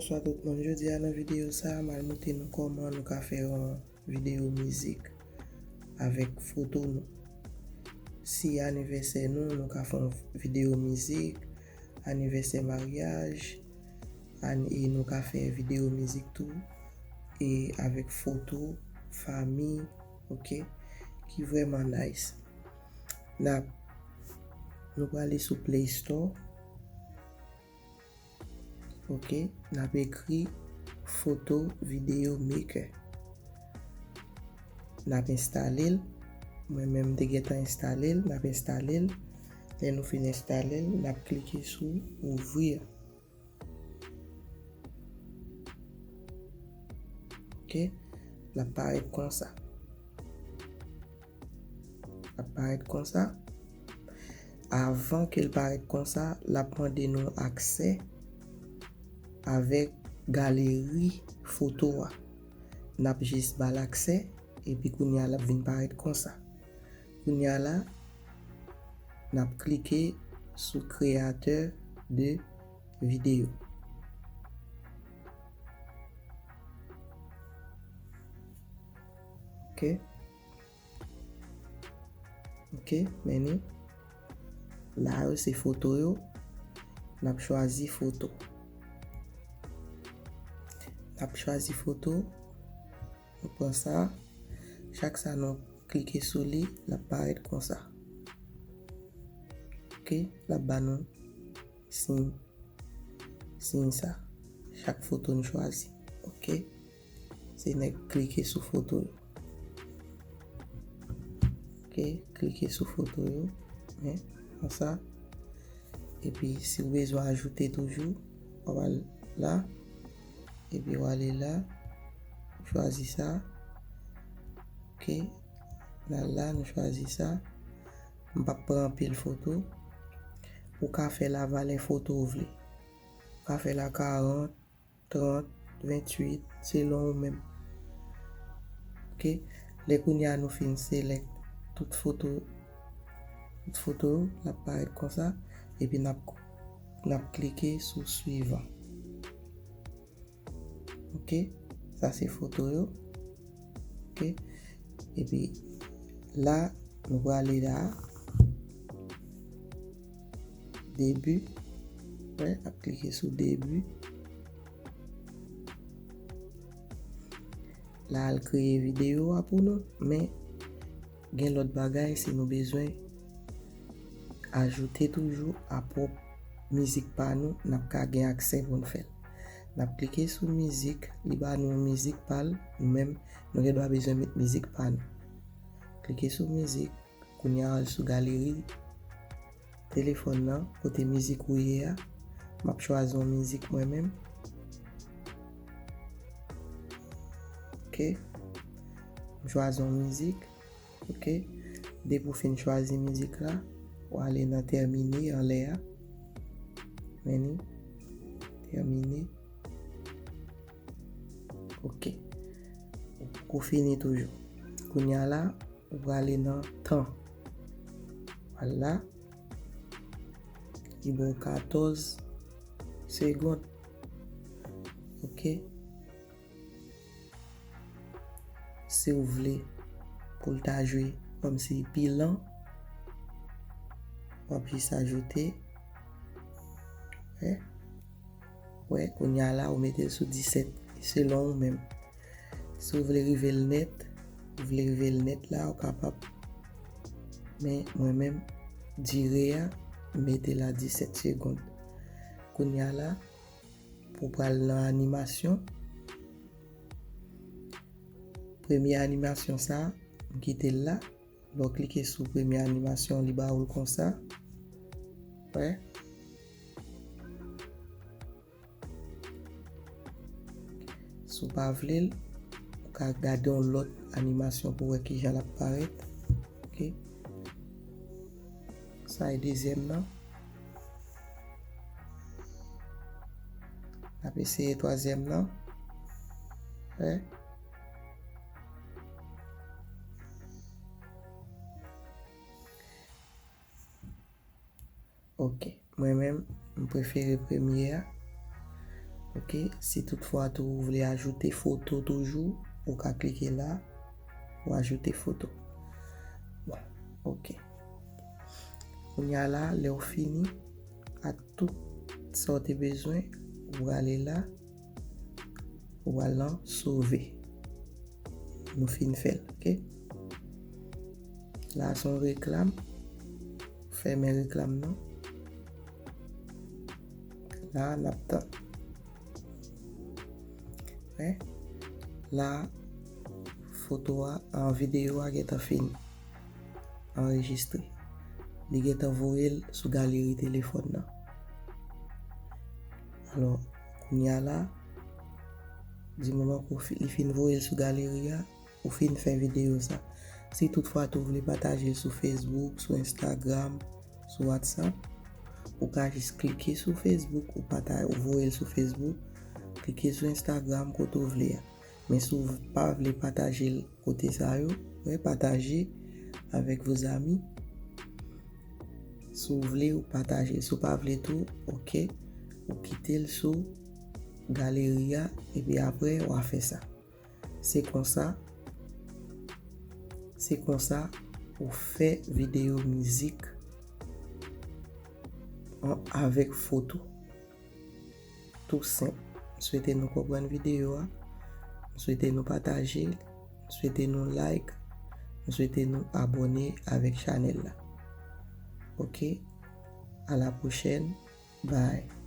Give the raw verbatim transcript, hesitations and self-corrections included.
Bonswa tout moun. Jodi a nan videyo sa a, m al montre nou kòman nou ka fè yon videyo mizik avèk foto nou. Si anivèsè nou, nou ka fè yon videyo mizik, anivèsè maryaj, an-, e nou ka fè videyo mizik tou, e avèk foto, fanmi, oke, ki vrèman nice. N ap, nou prale sou Play Store. Oke, n ap ekri Photo Video Maker. N ap enstale l. Mwen menm, m te gentan enstale l. N ap enstale l. Lè nou fin enstale l, n ap klike sou ouvrir. Oke, l ap parèt konsa. L ap parèt konsa. Avan ke l parèt konsa, l ap mande nou aksè avèk galeri foto a. N ap jis ba l aksè, epi kounye a l ap vin parèt konsa. Kounye a la, n ap klike sou créateur de vidéo. Oke. Oke, men ni. La yo se foto yo. N ap chwazi foto. N ap chwazi foto. Nou pran sa. Chak sa nou klike sou li, l ap parèt konsa. Oke, l ap ba nou siy, siy sa. Chak foto n chwazi. Oke. Se nèk klike sou foto yo. Oke, klike sou foto yo. Men, konsa. Epi, si w bezwen ajoute toujou, w ap al la. Epi, w ale la. Chwazi sa. Oke. N al la, nou chwazi sa. M p ap pran anpil foto. Ou ka fè la valè foto w vle. Ou ka fè la karant, trant, venntuit, selon ou menm. Oke? Lè kounye a nou fin select tout foto, tout foto yo, l ap parèt konsa. Epi n ap, n ap klike sou suivant. Oke? Sa se foto yo. Oke? Epi la, nou prale la. Début. Wè, n ap klike sou début. La, al kreye videyo a pou nou, men gen lòt bagay, si nou bezwen ajoute toujou a pwòp mizik pa nou, n ap ka gen aksè pou n fè l. N ap klike sou mizik, li ba nou yon mizik pa l, nou menm, nou gen dwa bezwen met mizik pa nou. Klike sou mizik, kounye a al sou galeri telefòn nan, kote mizik ou ye a. M ap chwazi yon mizik mwen menm. Oke. M chwazi yon mizik. Oke. Depi w fin chwazi mizik la, w ale nan termine anlè a. Men ni. Termine. Oke. Ou poko fini toujou. Kounye a la, ou prale nan tan. Vwala. Li ba w katòz segonn. Oke. Si w vle pou l ta jwe kòmsi pi lan, w ap jis ajoute. Wè. Wè, kounye a la, ou mete l sou disèt, selon ou menm. Si w vle rive l nèt, ou vle rive l nèt la, ou kapab. Men, mwen menm, dire a, m mete l a disèt segonn. Kounye a la, pou pral nan animasyon, premye animasyon sa, m kite l la. Lè w klike sou premye animasyon, li ba ou l konsa. Wè. Si w pa vle l, ou ka gade yon lòt animasyon pou w wè kijan l ap parèt. Oke. Sa e dezyèm nan. N ap eseye twazyèm nan. Wè. Oke. Mwen menm, m prefere premye a. Ok, si toutfwa tou ou vle ajoute foto toujou, ou ka klike la, ou ajoute foto. Bon, ok. Kounye a la, lè w fini ak tout sa w te bezwen, ou prale la, ou al nan sove. Nou fin fè l, ok? La se yon reklam. Fèmen reklam nan. La, n ap tann. Wè? La, foto a, an videyo a gentan fini anrejistre. Li gentan voye l sou galeri telefòn nan. Alò, kounye a la, di moman ke li fin voye l sou galeri a, ou fin fè videyo sa. Si toutfwa tou vle pataje l sou Facebook, sou Instagram, sou WhatsApp, ou ka jis klike sou Facebook, ou pata, ou voye l sou Facebook, klike sou Instagram kote ou vle a. Men si w pa vle pataje l kote sa yo, wè, pataje avec vos amis. Si w vle, ou pataje. Si w pa vle tou, ok, ou kite l sou galeri a, epi apre, w a fè sa. Se konsa, se konsa ou fè videyo mizik an, avèk foto. Tou senp. M swete nou konprann videyo a. M swete nou pataje l. M swete nou like. M swete nou abòne avèk chanèl la. Ok? À la prochaine. Bye.